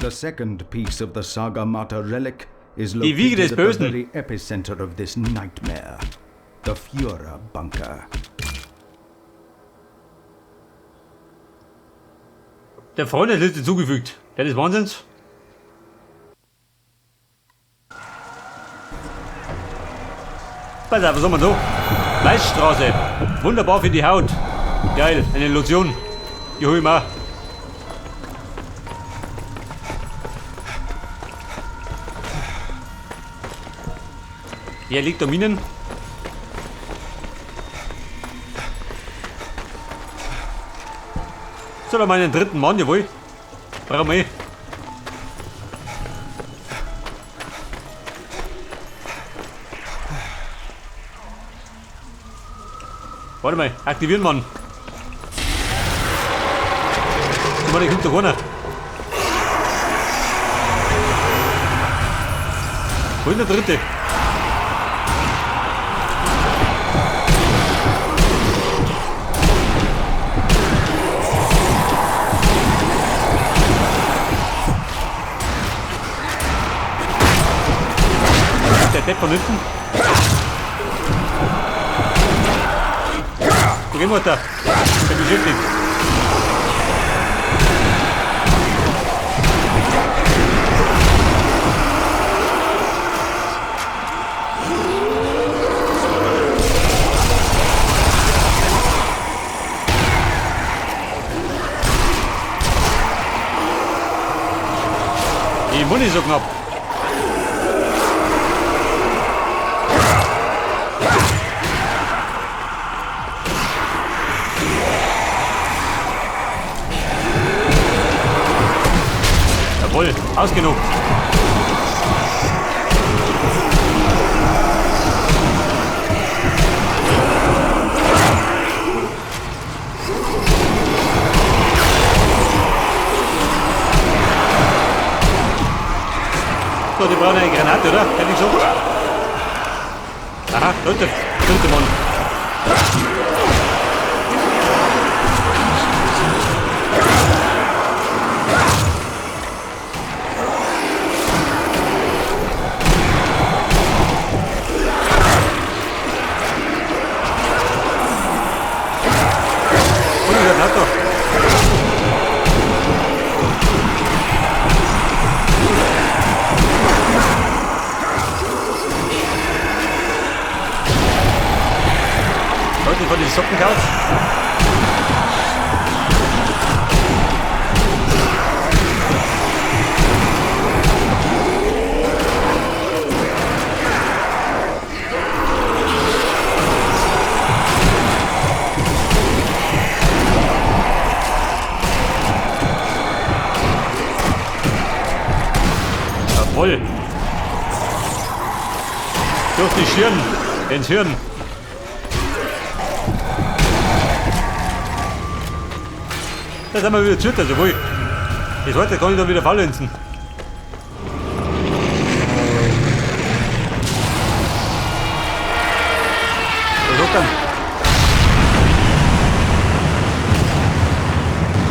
The second piece of the Sagarmatha relic is Die Wiege des located at the Bösen. very epicenter of this nightmare, the Führerbunker. Der Freundesliste zugefügt. Das ist Wahnsinns. Pass auf, was haben wir noch? Weißstraße. Wunderbar für die Haut. Geil, eine Lotion. Die hol ich mir. Hier liegt da Minen. So, dann meinen dritten Mann, jawohl. Brauchen wir eh. Warte mal, aktivieren, Mann. So, warte, kommt da keiner. Wo ist der dritte? Der Depp von hinten. Wo gehen wir da? Bin beschäftigt. Die Muni so knapp. Jawohl, ausgenockt. So, die brauchen eine Granate, oder? Hätte ich gesagt. Aha, da ist der dritte Mann. Leute von den Sockencouch. Jawohl. Durch die Schirn ins Hirn. Da sind wir wieder zurück, also wohl. Das heute kann ich dann wieder faulenzen. Was sagt dann?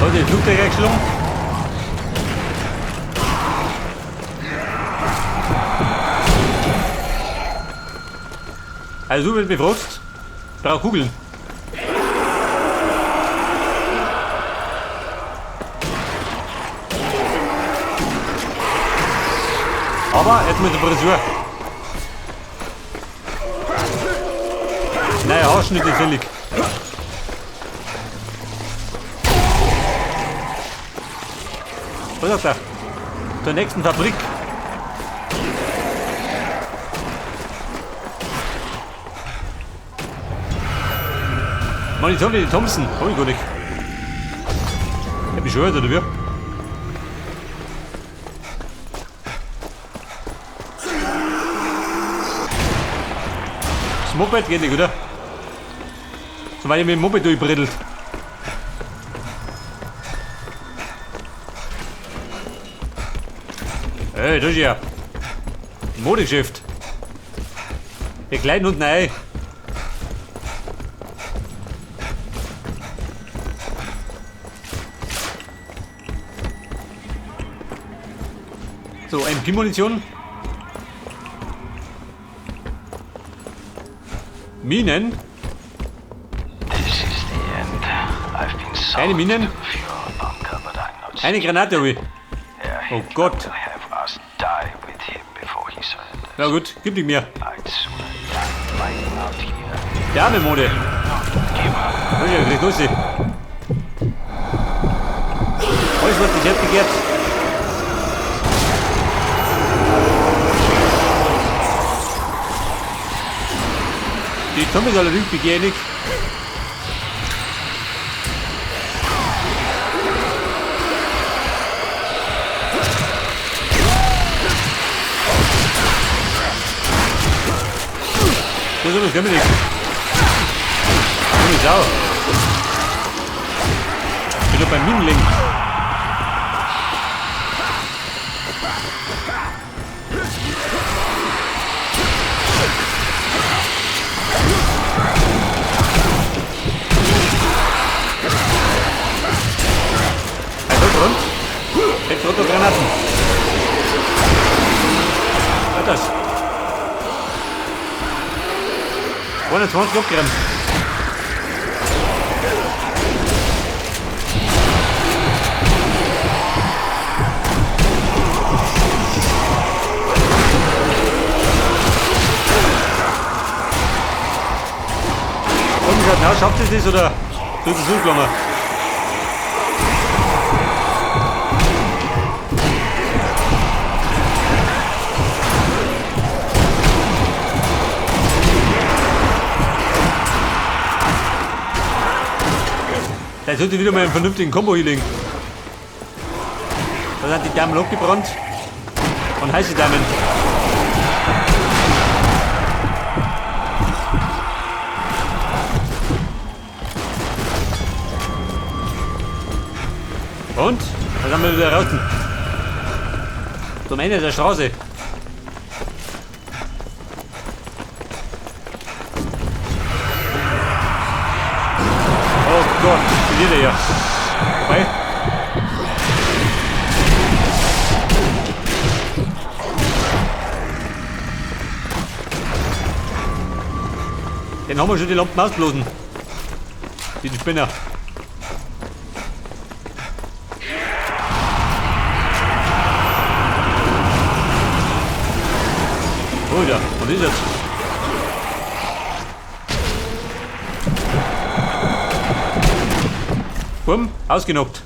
Da hat die Flugzeug eingeschlagen. Also du, wenn du mich fragst, brauch Kugeln. Aber jetzt mit der Frisur. Naja, Haarschnitt ist fällig. Was sagt er? Zur nächsten Fabrik. Mann, jetzt haben wir die Thompson. Hab ich gar nicht. Hab ich schon gehört, oder wie? Das Moped geht nicht, oder? So weil ich mit dem Moped durchbrittelt. Ey, das ist ja ein Modegeschäft. Wir kleiden unten ein. So, MP-Munition. Minen. This is the end. I've been Keine summoned Minen. to the Führerbunker, but I'm not Eine Granate habe ich. Herr Oh Hitler Gott. will have us die with him before he surrenders. Na gut, gib die mir. I'd sooner die fighting out here. Der arme Mode. Give up. Das ist ja gleich los. Alles, was dich jetzt begehrt. Die Zombies allerdings begehre ich nicht. Das ist aber das nicht. Ohne Sau. Ich bin doch beim Minenling. Ein Rund, rund. Jetzt runter Granaten. Was ist das? 120 abgeräumt. Und wie schaut aus? Schafft es das oder soll ich das umklammern? Da sollte wieder mal einen vernünftigen Kombo hinlegen. Da sind die Damen hochgebrannt. Und heiße Damen. Und? Da sind wir wieder raus. Zum Ende der Straße. Oh Gott, verliert er ja. Vorbei. Den haben wir schon die Lampen ausblasen. Die Spinner. Oh ja, was ist jetzt? Bumm, ausgenockt.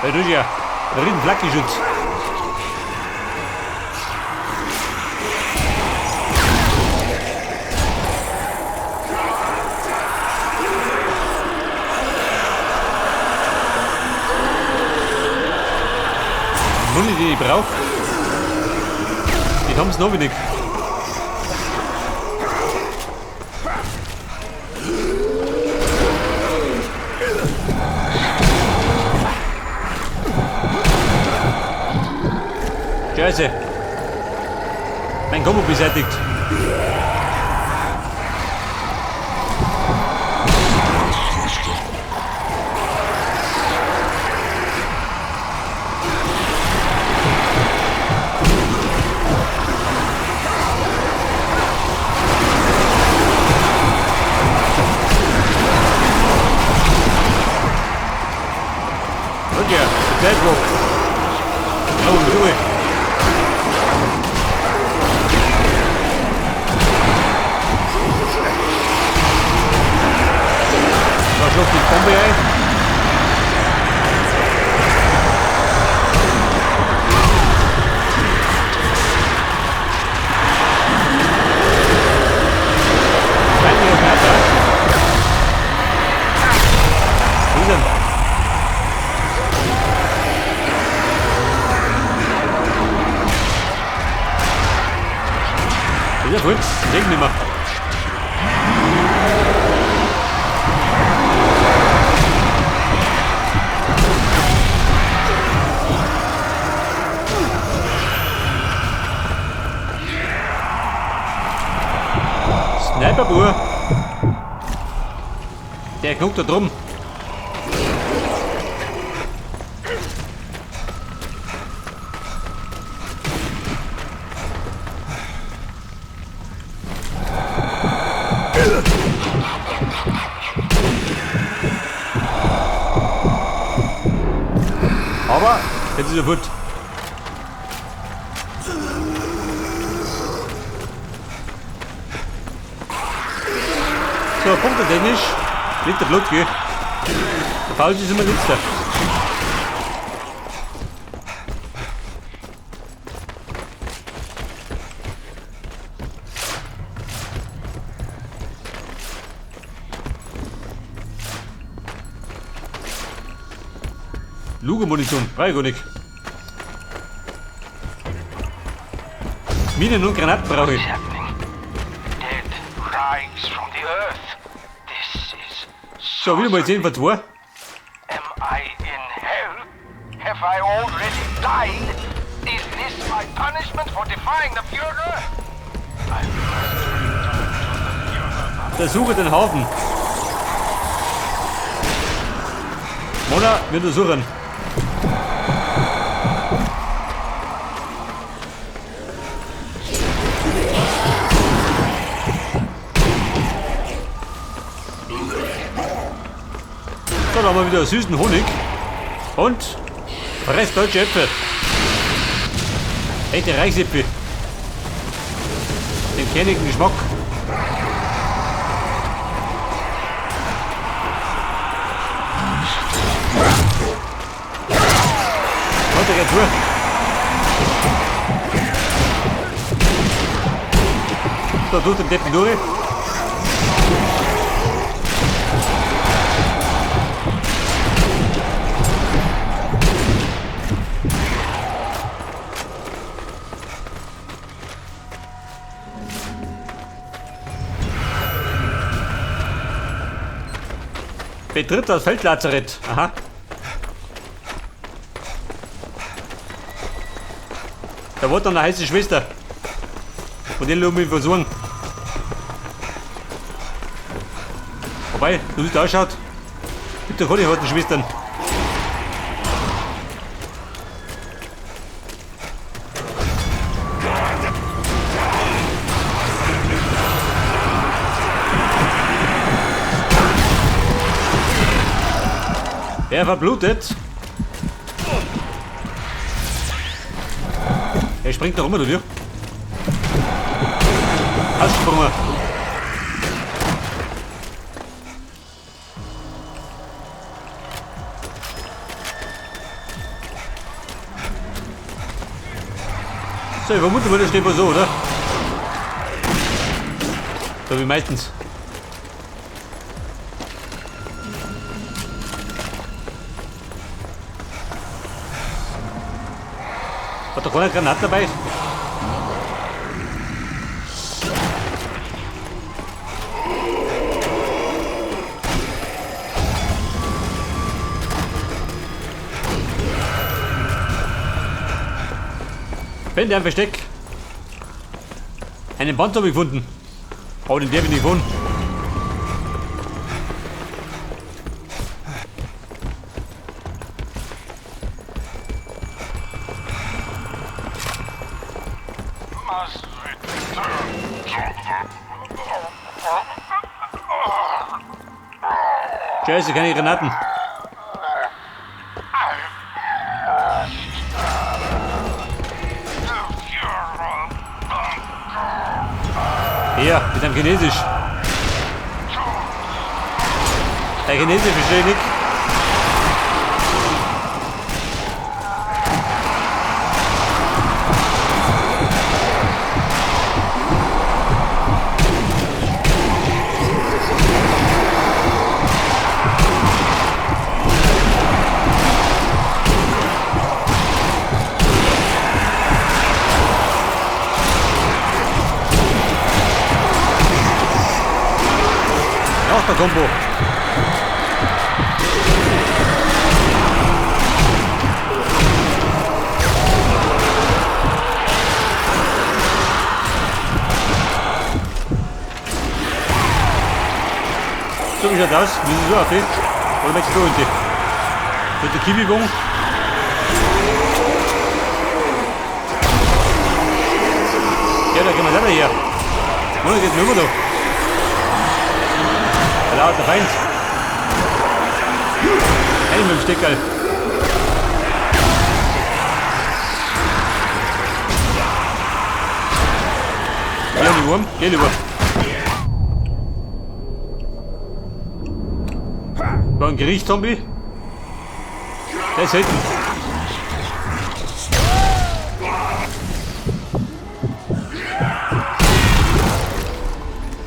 Hey, du ja, ein riesen Flakgeschütz. Muni, die ich brauch, die haben's noch wenig. Scheiße. Mein Kombo beseitigt. Roger, Bedrock. Oh, Ruhe. Da schlägt die Bombe ein. Feindlicher Sniper. Wo ist er? Ist er voll? Ich denk nicht mehr. Sniperbur. Der knuckt da drum. Aber jetzt ist er fort. So, punktetechnisch liegt der Blut, gell? Der Faust ist immer letzter. Luge-Munition, brauch ich gar nicht. Minen und Granaten brauche ich. So, wieder mal 10 vor 2. Am I in hell? Have I already died? Is this my punishment for defying the Führer? Untersuche den Hafen. Mona, wir untersuchen. So, da haben wir wieder süßen Honig. Und fress deutsche Äpfel. Echte Reichsäpfel. Den kernigen Geschmack. Warte, geht zu. So, durch den Deppen durch. Betritt das Feldlazarett. Aha. Da war dann eine heiße Schwester. Von der lass ich mich versuchen. Wobei, so wie es ausschaut, gibt doch keine harten Schwestern. Er verblutet. Er springt da rum, oder wie? Aussprungen. So, ich vermute mal, das steht mal so, oder? So wie meistens. Hat doch keiner Granate dabei? Finde ein Versteck. Einen Panzer habe ich gefunden. Aber den darf ich nicht gefunden. Scheiße, keine Granaten. Hier, mit einem Chinesisch. Der Chinesisch verstehe ich nicht. Der Kombo. So, wie schaut's aus? Wie ist es so auf? Oder möchtest du unten? Mit der Kiwi-Wong? Ja, da gehen wir selber her. Oder geht nur da? Da lauter Feind. Hey, mit dem Steckerl. Geh in die Wurm, geh lieber. War ein Gericht-Zombie? Der ist selten.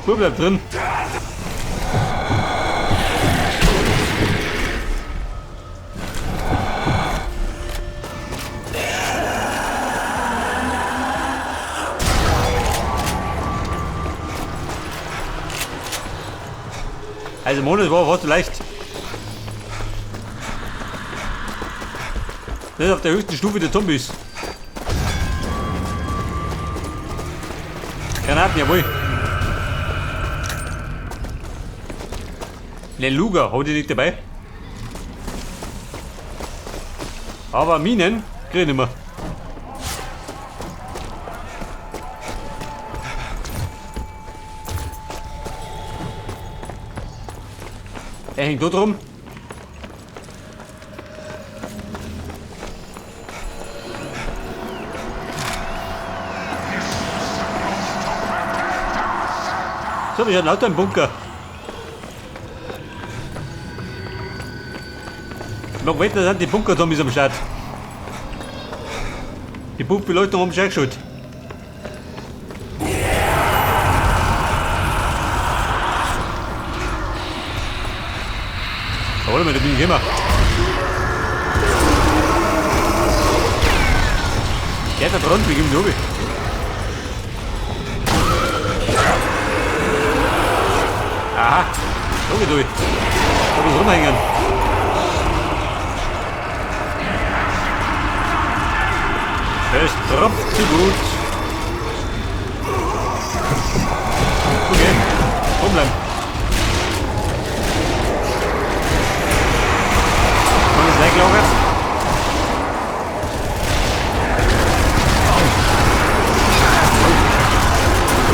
Spur bleibt drin. Also Monat war fast leicht. Das ist auf der höchsten Stufe der Zombies. Granaten, jawohl. Ne Luger, hab ich nicht dabei. Aber Minen krieg ich nicht mehr. Er hängt dort rum. So, wir sind lauter im Bunker. Noch weiter sind die Bunker-Zombies am Start. Die Buchbeleuchtung haben schon eingeschaltet. Warte mal, da bin ich immer. Der hat da dran, wie gehen wir runter? Aha, so geht durch. Da muss rumhängen. Es tropft zu gut. Okay, rumbleiben. Und das eingelagert.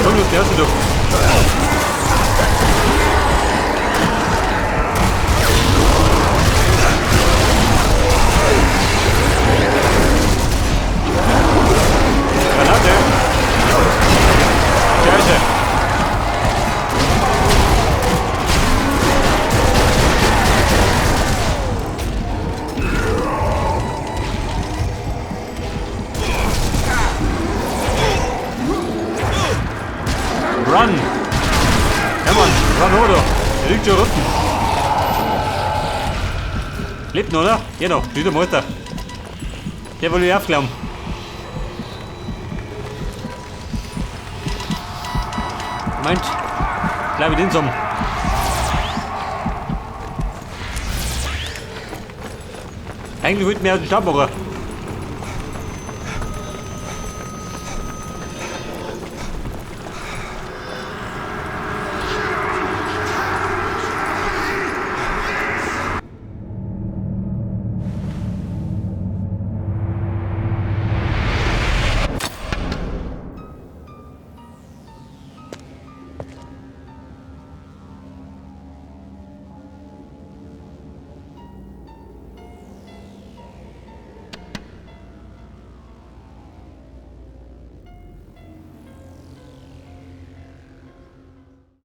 Komm, los, der hast du doch. Granate! Scheiße! Run! Ja Mann, run oder? Der liegt schon unten. Lebt noch, oder? Genau, wieder Mutter. Der will ich aufklären. Moment, bleib ich den zusammen. Eigentlich wollten wir aus dem Stab machen.